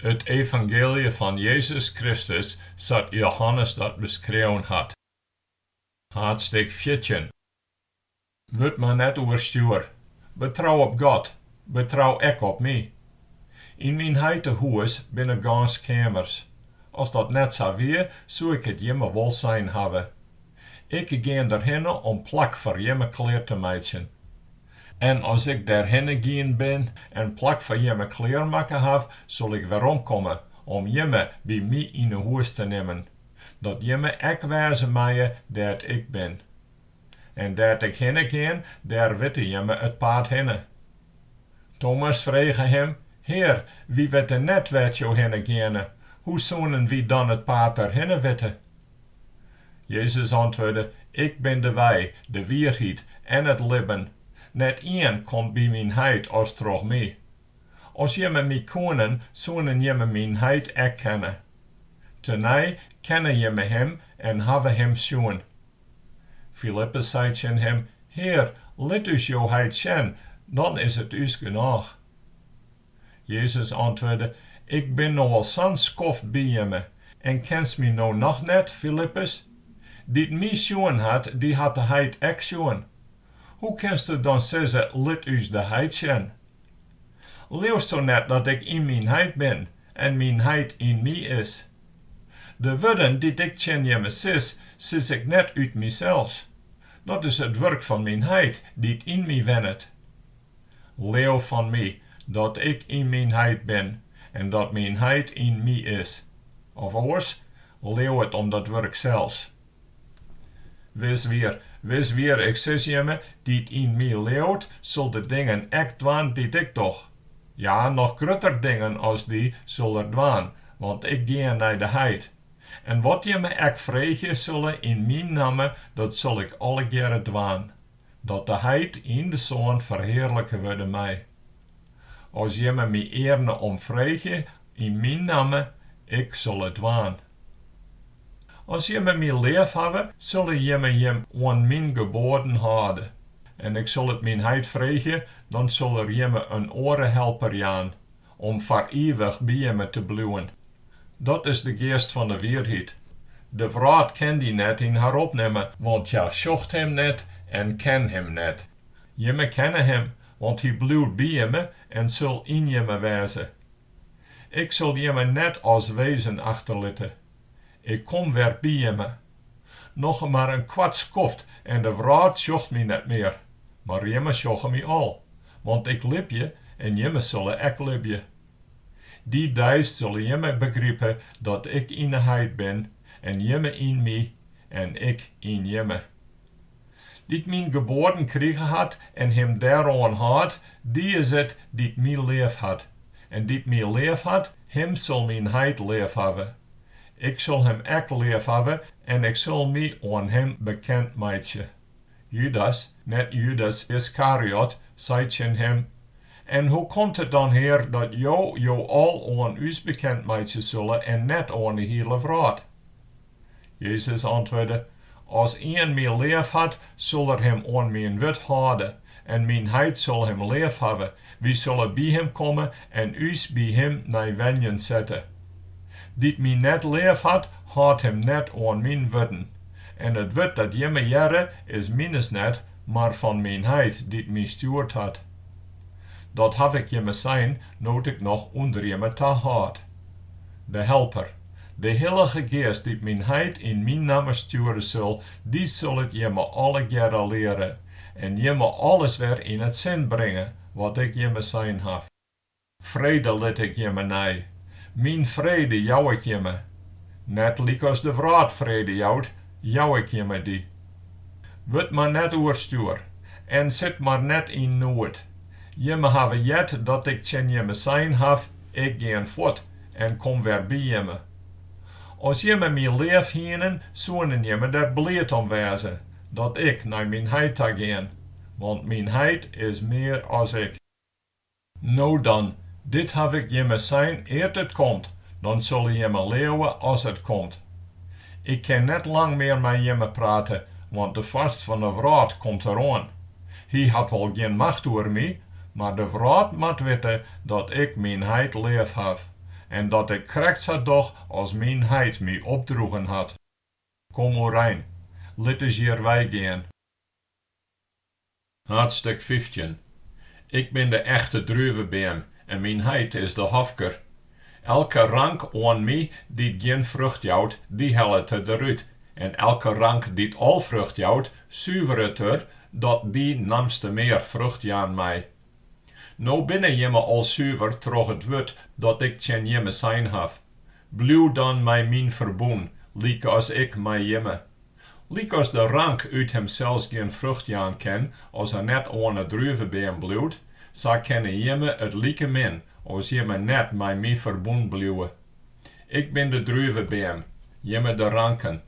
It evangeelje fan Jezus Kristus sa't Johannes dat beskreaun hat. Haadstik 14. Wurd mar net oerstjoer. Betrou op God, betrou ek op my. Yn myn heite hûs binne gâns keamers. As dat net sa wie, soe ik it jimme wol sein hawwe. Ik gean derhinne om plak foar jimme klear te meitsjen. En as ik dêrhinne gien bin en plak foar jimme klearmakke haw, sil ik weromkomme om jimme by my yn 'e hûs te nimmen, dat jimme ek wêze meie dêr't ik bin. En dêr't ik hinne gean, dêr witte jimme it paad hinne. Tomas frege him, Hear, wy witte net wêr't jo hinne geane, hoe soenen wy dan it paad derhinne witte? Jezus antwurde, Ik bin de wei, de wierheid en it libben. Net ien komt by myn Heit as troch my. As jimme my koenen, soenen jimme myn Heit ek kenne. Tenei kenne jimme him en hawwe him sjoen. Filippus sei tsjin him, Hear, lit ús jo Heit sjen, dan is it ús genôch. Jezus antwurde, Ik bin no al sa'n skoft by jimme, en kenst my no noch net, Filippus? Dy't my sjoen hat, dy hat de Heit ek sjoen. Hoe kinsto dan sizze, Lit ús de Heit sjen? Leausto net dat ik yn myn Heit bin en myn Heit yn my is? De wurden dy't ik tsjin jimme sis, sis ik net út mysels. Dat is it wurk fan myn Heit dy't yn my wennet. Leau fan my dat ik yn myn Heit bin en dat myn Heit yn my is. Of oars, leau it om dat wurk sels. Wiswier, wiswier, ik sis jimme, dy't yn my leaut, sil de dingen ek dwaan dy't ik doch. Ja, noch grutter dingen as dy sil er dwaan, want ik gean nei de Heit. En wat jimme ek freegje sille yn myn namme, dat sil ik allegearre dwaan, dat de Heit yn de Soan ferhearlike wurde mei. As jimme my earne om freegje yn myn namme, ik sil it dwaan. As jimme my leafhawwe, sille jimme jim oan myn geboaden hâlde. En ik sil it myn Heit freegje, dan sil Er jimme in oare Helper jaan, om foar ivich by jimme te bliuwen. Dat is de Geast fan de wierheid. De wrâld kin dy net yn har opnimme, want hja sjocht Him net en ken Him net. Jimme kenne Him, want Hy bliuwt by jimme en sil yn jimme wêze. Ik sil jimme net as wezen achterlitte. Ik kom wer by jimme. Noch mar in koart skoft en de wrâld sjocht my net mear, mar jimme sjogge my al, want ik libje en jimme sille ek libje. Dy deis sille jimme begripe dat ik yn 'e Heit bin en jimme yn my en ik yn jimme. Dy't myn geboaden krige hat en him dêroan hâldt, dy is it dy't my leafhat. En dy't my leafhat, him sil myn Heit leafhawwe. Ik sil him ek leafhawwe en ik sil my oan him bekend meitsje. Judas, net Judas Iskariot, sei tsjin him, En hoe komt it dan, Hear, dat Jo jo al oan ús bekend meitsje sille en net oan de hiele wrâld? Jezus antwurde, As ien my leafhat, sil er him oan myn wurd hâlde, en myn Heit sil him leafhawwe, wy sille by him komme en ús by him nei wenjen sette. Dy't my net leafhat, hâldt him net oan myn wurden. En it wurd dat jimme hearre, is mines net, mar fan myn Heit dy't my stjoerd hat. Dat haw ik jimme sein, no't ik noch ûnder jimme tahâld. De Helper. De Hillige Geast dy't myn Heit yn myn namme stjoere sil, dy sil it jimme allegearre leare en jimme alles wer yn it sin bringe, wat ik jimme sein haw. Frede lit ik jimme nei, myn frede jou ik jimme. Net lykas de wrâld frede jout, jou ik jimme dy. Wurd mar net oerstjoer en sit mar net yn noed. Jimme hawwe heard dat ik tsjin jimme sein haw, Ik gean fuort en kom wer by jimme. As jimme my leaf hienen, soenen jimme der bliid om wêze, dat ik nei myn Heit ta gean, want myn Heit is mear as ik. No dan, dit haw ik jimme sein ear't it komt, dan sille jimme leauwe as it komt. Ik kin net lang mear mei jimme prate, want de foarst fan 'e wrâld komt deroan. Hy hat wol gjin macht oer my, mar de wrâld moat witte dat ik myn Heit leafhaw. en dat ik krekt sa doch as myn Heit my opdroegen hat. Kom oerein, lit ús hjir weigean. Haadstik 15 Ik bin de echte druvebeam en myn Heit is de hofker. Elke rank oan my dy't gjin frucht jout, dy hellet Er derút, en elke rank dy't al frucht jout, suveret Er, dat dy namste mear frucht jaan mei. No binne jimme al suver troch it wurd dat Ik tsjin jimme sein haw. Bliuw dan mei myn ferbûn, lykas Ik mei jimme. Lykas de rank út himsels gjin frucht jaan kin as er net oan 'e druvebeam bliuwt, sa kinne jimme it likemin as jimme net mei my ferbûn bliuwe. Ik bin de druvebeam, jimme de ranken.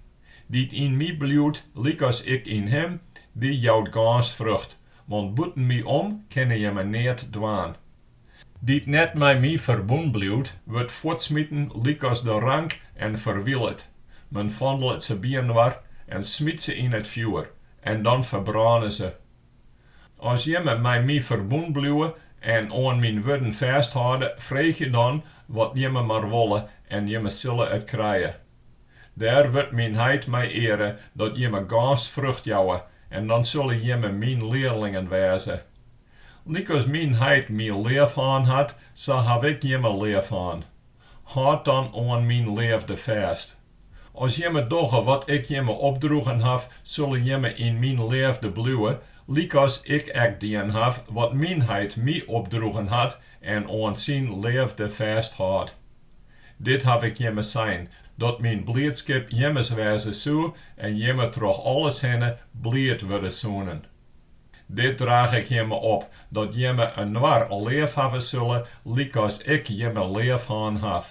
Dy't yn my bliuwt lykas ik yn him, dy jout gâns frucht, want bûten my om kinne jimme neat dwaan. Dy't net mei my ferbûn bliuwt, wurdt fuortsmiten lykas de rank en ferwylet. Men fandelet se byinoar en smyt se yn it fjoer, en dan ferbrâne se. As jimme mei my ferbûn bliuwe en oan myn wurden fêsthâlde, freegje dan wat jimme mar wolle en jimme sille it krije. Dêr wurdt myn Heit mei eare, dat jimme gâns frucht jouwe, en dan sille jimme myn learlingen wêze. Lykas myn Heit my leafhân hat, sa haw ik jimme leafhân. Hâld dan oan myn leafde fêst. As jimme dogge wat ik jimme opdroegen haw, sille jimme yn myn leafde bliuwe, lykas ik ek dien haw wat myn Heit my opdroegen hat en oan syn leafde fêsthâld. Dit haw ik jimme sein, dat myn bliidskip jimmes wêze soe en jimme troch alles hinne bliid wurde soenen. Dit draach ik jimme op, dat jimme inoar leafhawwe sille lykas ik jimme leafhân haw.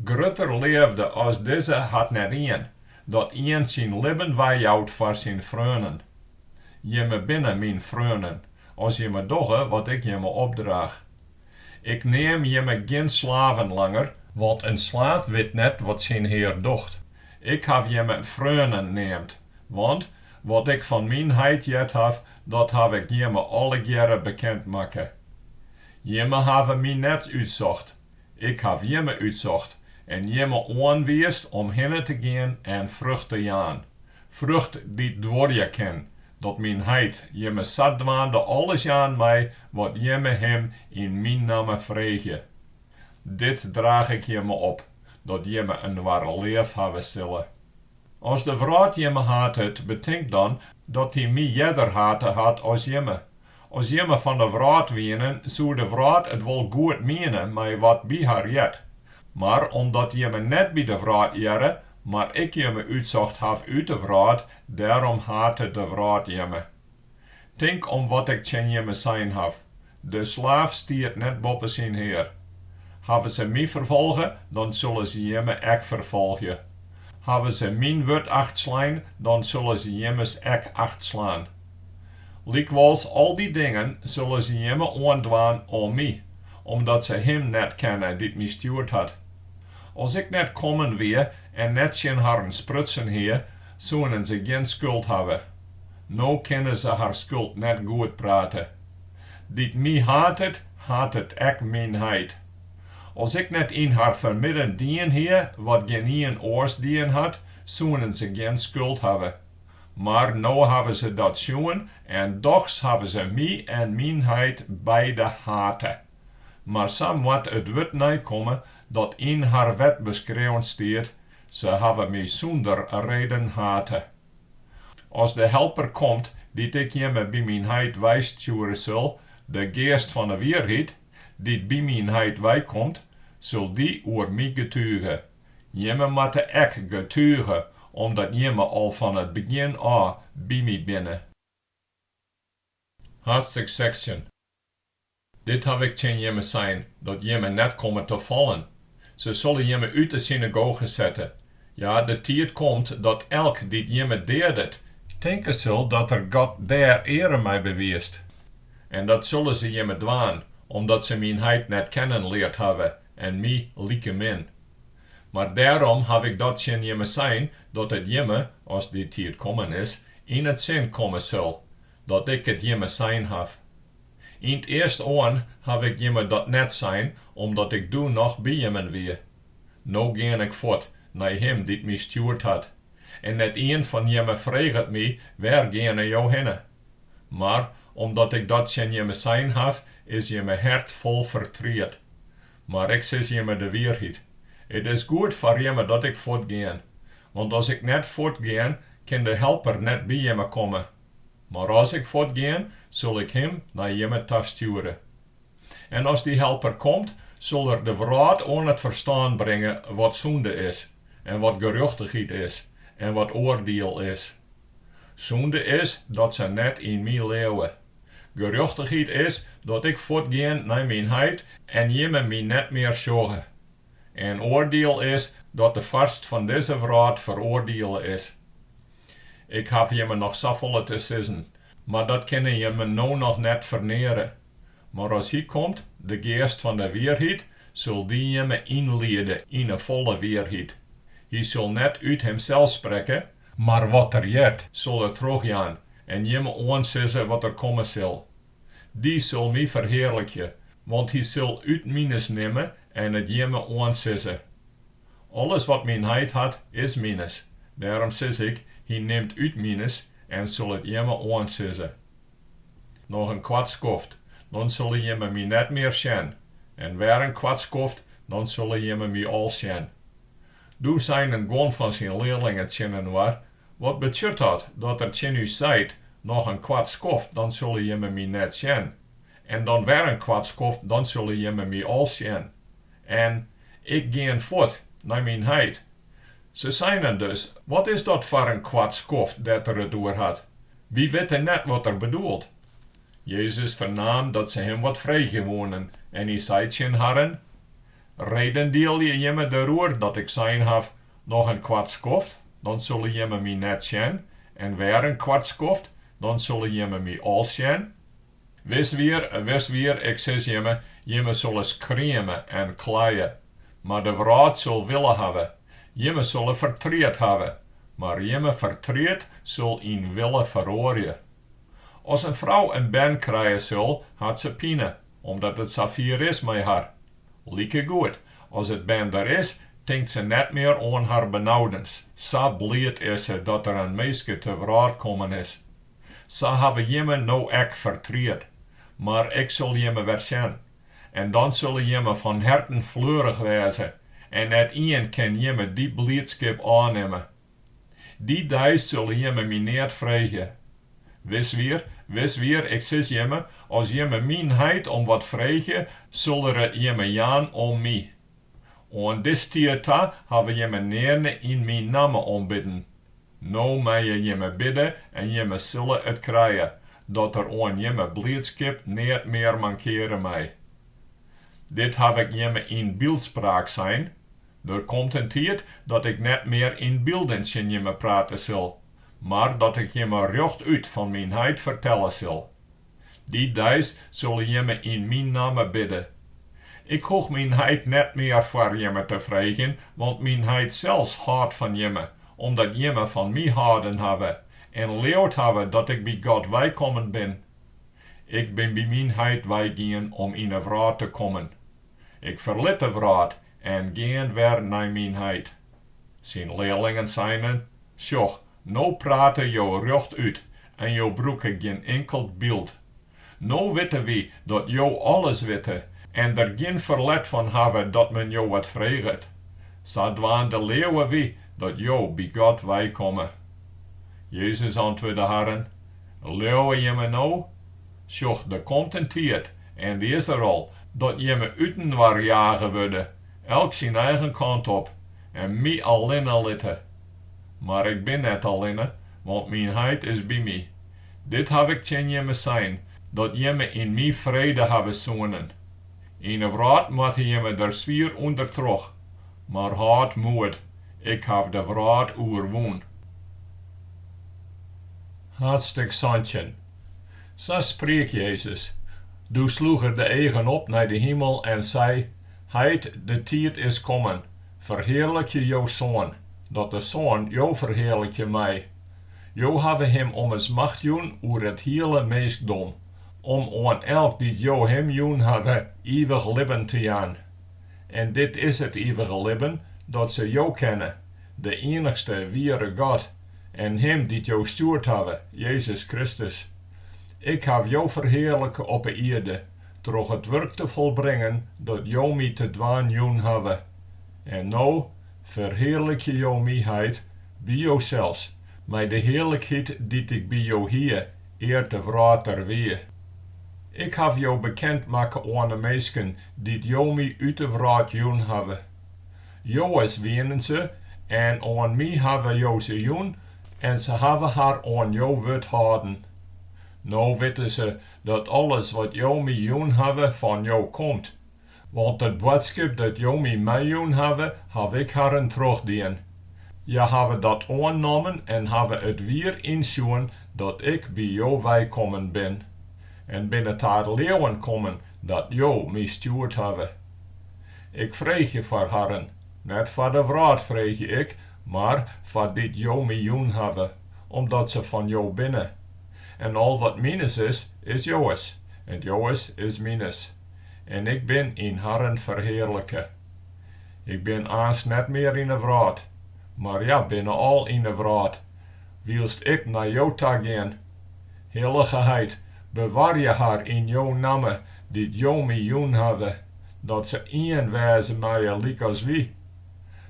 Grutter leafde as dizze hat net ien, dat ien syn libben weijout foar syn freonen. Jimme binne myn freonen, as jimme dogge wat ik jimme opdraach. Ik neam jimme gjin slaven langer, want in slaaf wit net wat syn hear docht. Ik haw jimme freonen neamd, want wat ik fan myn Heit heard haw, dat haw ik jimme allegearre bekend makke. Jimme hawwe my net útsocht, ik haw jimme útsocht en jimme oanwiisd om hinne te gean en frucht te jaan, frucht dy't duorje kin, dat myn Heit jimme sadwaande alles jaan mei wat jimme Him yn myn namme freegje. Dit draach ik jimme op, dat jimme inoar leafhawwe sille. As de wrâld jimme hatet, betink dan dat dy my earder hate hat as jimme. As jimme fan de wrâld wienen, soe de wrâld it wol goed miene mei wat by har heart. Mar omdat jimme net by de wrâld hearre, mar ik jimme útsocht haw út de wrâld, dêrom hatet de wrâld jimme. Tink om wat ik tsjin jimme sein haw, De slaaf stiet net boppe syn hear. Hawwe se my ferfolge, dan sille se jimme ek ferfolgje. Hawwe se myn wurd achtslein, dan sille se jimmes ek achtslaan. Lykwols al dy dingen sille se jimme oandwaan om my, omdat se Him net kenne dy't my stjoerd hat. As ik net kommen wie en net tsjin harren sprutsen hie, soenen se gjin skuld hawwe. No kinne se har skuld net goedprate. Dy't my hatet, hatet ek myn Heit. As ik net yn har fermidden dien hie wat gjinien oars dien hat, soenen se gjin skuld hawwe. Mar no hawwe se dat sjoen en dochs hawwe se my en myn Heit beide hate. Mar sa moat it wurd neikomme dat yn har wet beskreaun stiet, Se hawwe my sûnder reden hate. As de Helper komt, dy't ik jimme by myn Heit weistjoere sil, de Geast fan 'e wierheid, dy't by myn Heit weikomt, sil dy oer my getuge. Jimme moatte ek getuge, omdat jimme al fan it begjin ôf by my binne. Haadstik 16. Dit haw ik tsjin jimme sein, dat jimme net komme te fallen. Se sille jimme út 'e synagoge sette. Ja, de tiid komt dat elk dy't jimme deadet, tinke sil dat er God dêr eare mei bewiist. En dat sille se jimme dwaan, omdat se myn Heit net kennen leard hawwe en my likemin. Mar dêrom haw ik dat tsjin jimme sein, dat it jimme, as dy tiid kommen is, yn it sin komme sil, dat ik it jimme sein haw. Yn 't earstoan haw ik jimme dat net sein, omdat ik doe noch by jimmen wie. No gean ik fuort, nei Him dy't my stjoerd hat. En net ien fan jimme freget my, Wêr geane jo hinne? Mar, omdat ik dat tsjin jimme sein haw, is jimme hert fol fertriet. Mar ik sis jimme de wierheid, It is goed foar jimme dat ik fuortgean. Want as ik net fuortgean, kin de Helper net by jimme komme. Mar as ik fuortgean, sil ik Him nei jimme ta stjoere. En as dy Helper komt, sil Er de wrâld oan it ferstân bringe wat sûnde is, en wat gerjochtichheid is, en wat oardiel is. Sûnde is dat se net yn My leauwe. Gerjochtichheid is dat Ik fuortgean nei myn Heit en jimme My net mear sjogge. En oardiel is dat de foarst fan dizze wrâld feroardiele is. Ik haw jimme noch safolle te sizzen, mar dat kinne jimme no noch net ferneare. Mar as Hy komt, de Geast fan de wierheid, sil dy jimme ynliede yn 'e folle wierheid. Hy sil net út himsels sprekke, mar wat er heart, sil er trochjaan en jimme oansizze wat der komme sil. Dy sil my ferhearlikje, want hy sil út mines nimme en it jimme oansizze. Alles wat myn Heit hat, is mines, dêrom sis ik, Hy nimt út mines en sil it jimme oansizze. Noch in koart skoft, dan sille jimme my net mear sjen, en wer in koart skoft, dan sille jimme my al sjen. Doe seinen guon fan syn learlingen tsjininoar, Wat betsjut dat, dat er tsjin ús seit, Noch in koart skoft, dan sille jimme my net sjen, en dan wer in koart skoft, dan sille jimme my al sjen? En, Ik gean fuort, nei myn heit. Se seinen dus, Wat is dat foar in koart skoft dêr't er it oer hat? Wy witte net wat er bedoelt. Jezus fernaam dat se him wat freegje woenen en hy sei tsjin harren, Redendielje jimme deroer dat ik sein haw, Noch in koart skoft, dan sille jimme my net sjen, en wer in koart skoft, dan sille jimme my al sjen? Wiswier, wiswier, ik sis jimme, jimme sille skrieme en kleie, mar de wrâld sil wille hawwe. Jimme sille fertriet hawwe, mar jimme fertriet sil yn wille feroarje. As in frou in bern krije sil, hat se pine, omdat it safier is mei har. Likegoed, as it bern der is, tinkt se net mear oan har benaudens, sa bliid is se dat der in minske te wrâld kommen is. Sa hawwe jimme no ek fertriet, mar ik sil jimme wer sjen. En dan sille jimme fan herten fleurich wêze, en net ien kin jimme dy bliidskip ôfnimme. Dy deis sille jimme my neat freegje. Wiswier, wiswier, ik sis jimme, as jimme myn Heit om wat freegje, sil Er it jimme jaan om my. Oan distiid ta hawwe jimme nearne yn myn namme om bidden. No meie jimme bidde en jimme sille it krije, dat der oan jimme bliidskip neat mear mankeare mei. Dit haw ik jimme yn byldspraak sein. Der komt in tiid dat ik net mear yn bylden tsjin jimme prate sil, mar dat ik jimme rjochtút fan myn Heit fertelle sil. Dy deis sille jimme yn myn namme bidde. Ik hoech myn Heit net mear foar jimme te freegjen, want myn Heit sels hâldt fan jimme, omdat jimme fan my hâlden hawwe en leaud hawwe dat ik by God weikommen bin. Ik bin by myn Heit weigien om yn 'e wrâld te kommen. Ik ferlit de wrâld en gean wer nei myn Heit. Syn learlingen seinen, Sjoch, No prate jo rjochtút en jo brûke gjin inkeld byld. No witte wy dat jo alles witte en der gjin ferlet fan hawwe dat men jo wat freget. Sadwaande leauwe wy dat jo by God weikomme. Jezus antwurde harren, Leauwe jimme no? Sjoch, der komt in tiid, en dy is der al, dat jimme útinoar jage wurde, elk syn eigen kant op, en my allinne litte. Mar ik bin net allinne, want myn Heit is by my. Dit haw ik tsjin jimme sein, dat jimme yn my frede hawwe soenen. Yn 'e wrâld moatte jimme der swier ûnder troch, mar hâld moed, ik haw de wrâld oerwûn. Haadstik 17 Sa spriek Jezus. Doe sloech er de eagen op nei de himel en sei, Heit, de tiid is kommen, Ferhearlikje jo Soan, dat de Soan jo ferhearlikje mei. Jo hawwe him ommers macht jûn oer it hiele minskdom, om oan elk dy't Jo Him jûn hawwe, ivich libben te jaan. En dit is it ivige libben, dat se Jo kenne, de iennichste wiere God, en Him dy't Jo stjoerd hawwe, Jezus Kristus. Ik haw Jo ferhearlike op 'e ierde, troch it wurk te folbringen dat Jo my te dwaan jûn hawwe. En no, ferhearlikje Jo my, Heit, by Josels, mei de hearlikheid dy't Ik by Jo hie, ear't de wrâld der wie. Ik haw Jo bekend makke oan 'e minsken dy't Jo my út 'e wrâld jûn hawwe. Jowes wienen se en oan my hawwe Jo se jûn en se hawwe har oan Jo wurd hâlden. No witte se dat alles wat Jo my jûn hawwe fan Jo komt, Want it boadskip dat Jo my meijûn hawwe, haw Ik harren trochdien. Hja hawwe dat oannommen en hawwe it wier ynsjoen dat Ik by Jo weikommen bin. En binne ta it leauwen kommen dat Jo my stjoerd hawwe. Ik freegje foar harren, net foar de wrâld freegje Ik, mar foar dy't Jo my jûn hawwe, omdat se fan Jo binne. En al wat mines is, is Jowes, en Jowes is mines. En ik bin yn harren ferhearlike. Ik bin aanst net mear yn 'e wrâld, mar hja binne al yn 'e wrâld, wylst ik nei Jo ta gean. Hillige Heit, bewarje har yn Jo namme dy't Jo my jûn hawwe, dat se ien wêze meie lykas wy.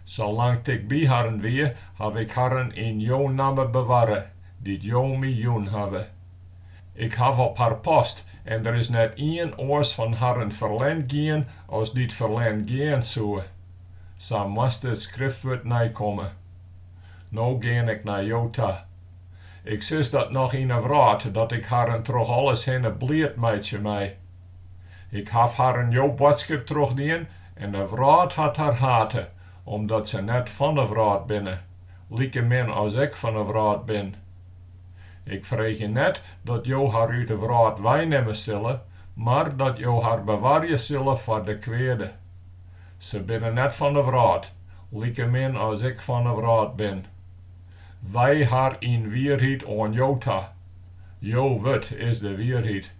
Salang't ik by harren wie, haw ik harren yn Jo namme bewarre, dy't Jo my jûn hawwe. Ik haw op har past en der is net ien oars fan harren ferlern gien as dy't ferlern gean soe. Sa moast it Skriftwurd neikomme. No gean ik nei Jo ta. Ik sis dat noch yn 'e wrâld, dat ik harren troch alles hinne bliid meitsje mei. Ik haw harren jo boadskip trochdien en de wrâld hat har hate, omdat se net fan 'e wrâld binne, likemin as ik fan 'e wrâld bin. Ik freegje net dat Jo har út 'e wrâld weinimme sille, mar dat Jo har bewarje sille foar de kweade. Se binne net fan 'e wrâld, likemin as ik fan 'e wrâld bin. Wij har yn wierheid oan Jo ta. Jo wurd is de wierheid.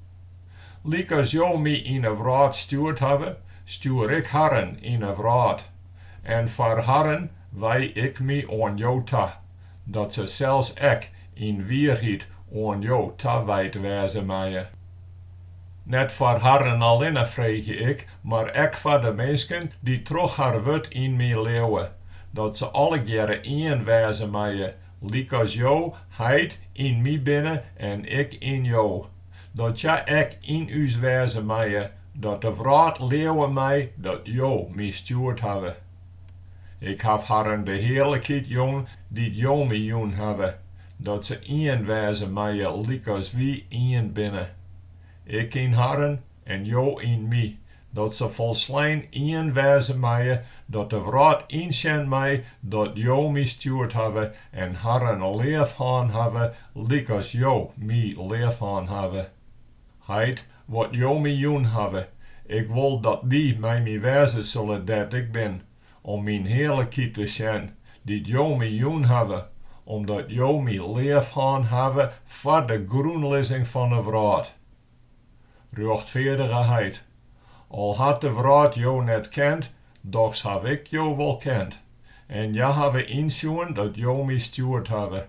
Lykas Jo my yn 'e wrâld stjoerd hawwe, stjoer ik harren yn 'e wrâld. En foar harren wij ik my oan Jo ta. dat se sels ek yn wierheid oan Jo tawijd wêze meie. Net foar harren allinne freegje ik, mar ek foar de minsken dy't troch har wurd yn my leauwe, dat se allegearre ien wêze meie, lykas Jo, Heit, yn my binne en ik yn Jo, dat hja ek yn ús wêze meie, dat de wrâld leauwe mei dat Jo my stjoerd hawwe. Ik haw harren de hearlikheid jûn dy't Jo my jûn hawwe, dat se ien wêze meie lykas wy ien binne. Ik yn harren en Jo yn my, dat se folslein ien wêze meie, dat de wrâld ynsjen mei dat Jo my stjoerd hawwe en harren leafhân hawwe lykas Jo my leafhân hawwe. Heit, wat Jo my jûn hawwe, ik wol dat dy mei my wêze sille dêr't ik bin, om myn hearlikheid te sjen, dy't Jo my jûn hawwe, omdat Jo my leafhân hawwe foar de grûnlizzing fan 'e wrâld. Rjochtfeardige Heit, al hat de wrâld Jo net kend, dochs haw ik Jo wol kend, en hja hawwe ynsjoen dat Jo my stjoerd hawwe.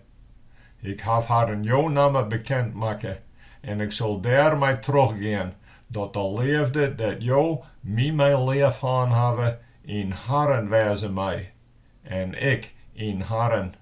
Ik haw harren jo namme bekend makke en ik sil dêrmei trochgean, dat de leafde dêr't Jo my mei leafhân hawwe, yn harren wêze mei en ik yn harren.